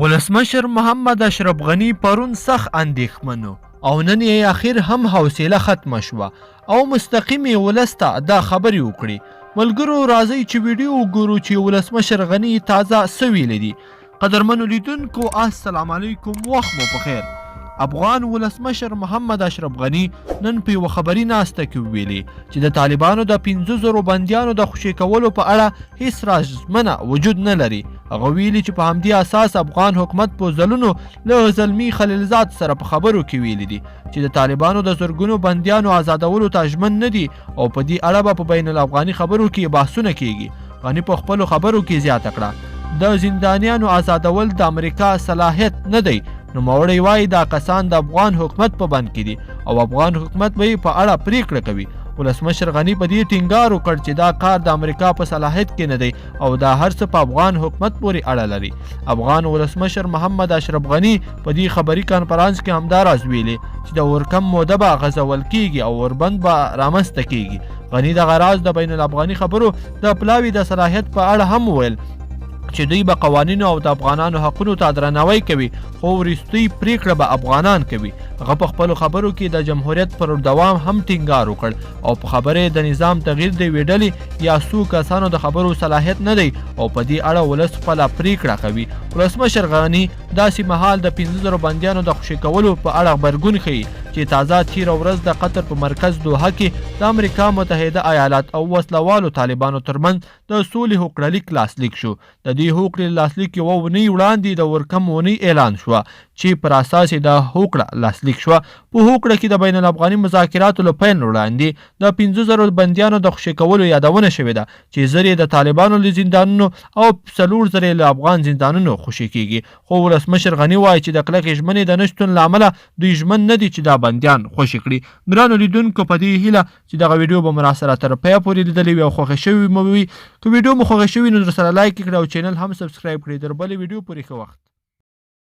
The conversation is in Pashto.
ولسمشر محمد اشرف غني پرون سخت اندېښمن و او نن یې اخر هم حوصله ختمه شوه او مستقیم یې ولس ته دا خبرې وکړې. ملګرو راځئ چې ویډیو وګورو چې ولسمشر غني تازه څه ویلي دي. قدرمنو لیدونکو السلام علیکم وخت مو پخیر. افغان ولسمشر محمد اشرف غني نن په یوه خبري ناسته کې وویلي چې د طالبانو د 5000 بندیانو د خوشې کولو په اړه هیڅ راز ژمنه وجود نه لري. هغه ویلي چې په همدې اساس افغان حکومت په ځلونو له زلمي خلیلزاد سره په خبرو کې ویلي دي چې د طالبانو د زرګونو بندیانو ازادولو ته ژمن نه دي او په دې اړه به په بین الافغاني خبرو کې بحثونه کیږي. غني په خپلو خبرو کې زیاته کړه، د زندانیانو ازادول د امریکا صلاحیت نه دی. نوموړی وايي دا کسان د افغان حکومت په بند کې دي او افغان حکومت به یې په اړه پریکړه کوي. ولسمشر غني په دې ټینګار وکړ چې دا کار د امریکا په صلاحیت کې نه دی او دا هر څه په افغان حکومت پورې اړه لري. افغان ولسمشر محمد اشرف غني په دې خبري کانفرانس کې همداراز ویلي چې د اورکم موده به غځول کیږي او اوربند به رامنځته کیږي. غني دغه راز د بین الافغاني خبرو د پلاوي د صلاحیت په اړه هم وویل چې دوی به قوانینو او د افغانانو حقونو ته درناوی کوي، خو وروستۍ پریکړه به افغانان کوي. هغه په خپلو خبرو کې د جمهوریت پر دوام هم ټینګار وکړ او په خبره یې د نظام تغییر د یوې ډلې یا څو کسانو د خبرو صلاحیت نه دی او په دې اړه ولس خپله پریکړه کوي. ولسمشر غني داسې مهال د 5000 بندیانو د خوشې کولو په اړه غبرګون ښيي چې تازه تیره ورځ د قطر په مرکز دوحه کې د امریکا متحده ایالات او وسله والو طالبانو ترمنځ د سولې هوکړه لیک لاسلیک شو. د دې هوکړې له لاسلیک یوه اونۍ وړاندې د اورکم اونۍ اعلان شوه چې پر اساس یې دا هوکړه لاسلیک شوه. په هوکړه کې د بین الافغاني مذاکراتو له پیل وړاندې د 5000 بندیانو د خوشې کولو یادونه شوې ده چې 1000 یې د طالبانو له زندانونو او 4000 یې له افغان زندانونو خوشې کېږي. خو ولسمشر غني وايي چې د کلکې ژمنې د نشتون له امله دوی ژمن نه دي چې دا بندیان خوشې کړي. ګرانو لیدونکو په دې هیله چې دغه ویډیو به مو راسره تر پایه پورې لیدلې وي او خوښه شوې مو وي. که ویډیو مو خوښه شوې نو درسره لایک کړئ او چینل هم سبسکرایب کړئ. تر بلې ویډیو پورې ښه وخت.